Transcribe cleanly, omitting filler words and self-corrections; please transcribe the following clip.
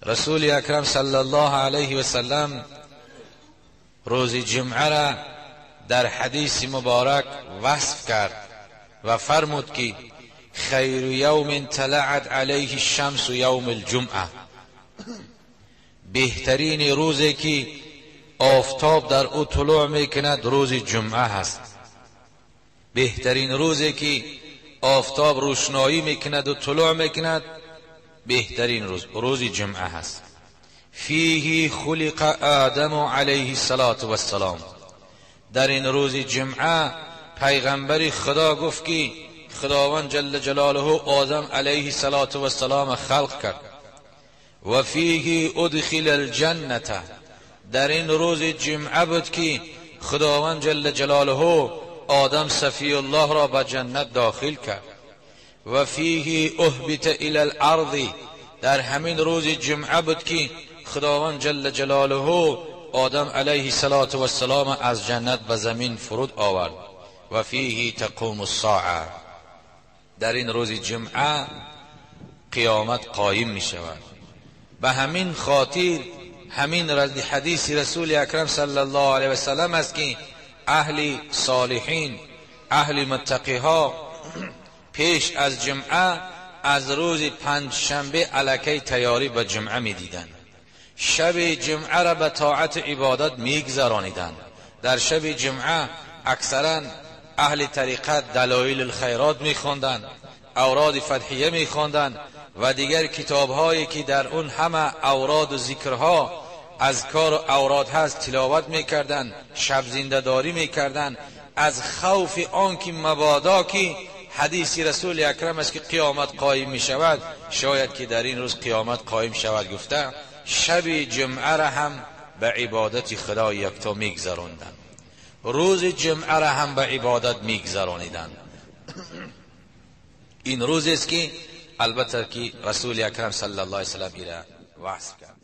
رسول اکرم صلی الله علیه و سلم روز جمعه را در حدیث مبارک وصف کرد و فرمود که خیر یوم طلعت علیه الشمس یوم الجمعه، بهترین روزی که آفتاب در او طلوع میکند روز جمعه هست. بهترین روزی که آفتاب روشنایی میکند و طلوع میکند بهترین روز، روز جمعه هست. فیه خلق آدم علیه الصلاة والسلام، در این روز جمعه پیغمبر خدا گفت که خداوند جل جلاله آدم علیه الصلاة والسلام خلق کرد. و فیه ادخل الجنة، در این روز جمعه بود که خداوند جل جلاله آدم صفی الله را به جنت داخل کرد. و فیه اهبط الی الارض، در همین روز جمعه بود که خداوند جل جلاله آدم علیه الصلاة والسلام از جنت به زمین فرود آورد. و فیه تقوم الساعه، در این روز جمعه قیامت قایم می شود. به همین خاطر همین حدیث رسول اکرم صلی الله علیه و سلم است که اهل صالحین، اهل متقی ها پیش از جمعه از روز پنج شنبه الکی تیاری به جمعه می دیدند. شب جمعه را به طاعت عبادت می گذرانیدند. در شب جمعه اکثرا اهل طریقت دلایل الخیرات می خواندند، اوراد فتحیه می خواندند و دیگر کتاب هایی که در اون همه اوراد و ذکرها اذکار و اوراد هست تلاوت میکردند، شب زنده داری میکردند، از خوف آن که مبادا که حدیث رسول اکرم است که قیامت قایم می شود، شاید که در این روز قیامت قایم شود گفته شب جمعه را هم به عبادت خدا یکتا میگذراندند، روز جمعه را هم به عبادت میگذرانیدند. این روز است که البته که رسول اکرم صلی الله علیه و سلم ایرا وصف کرد.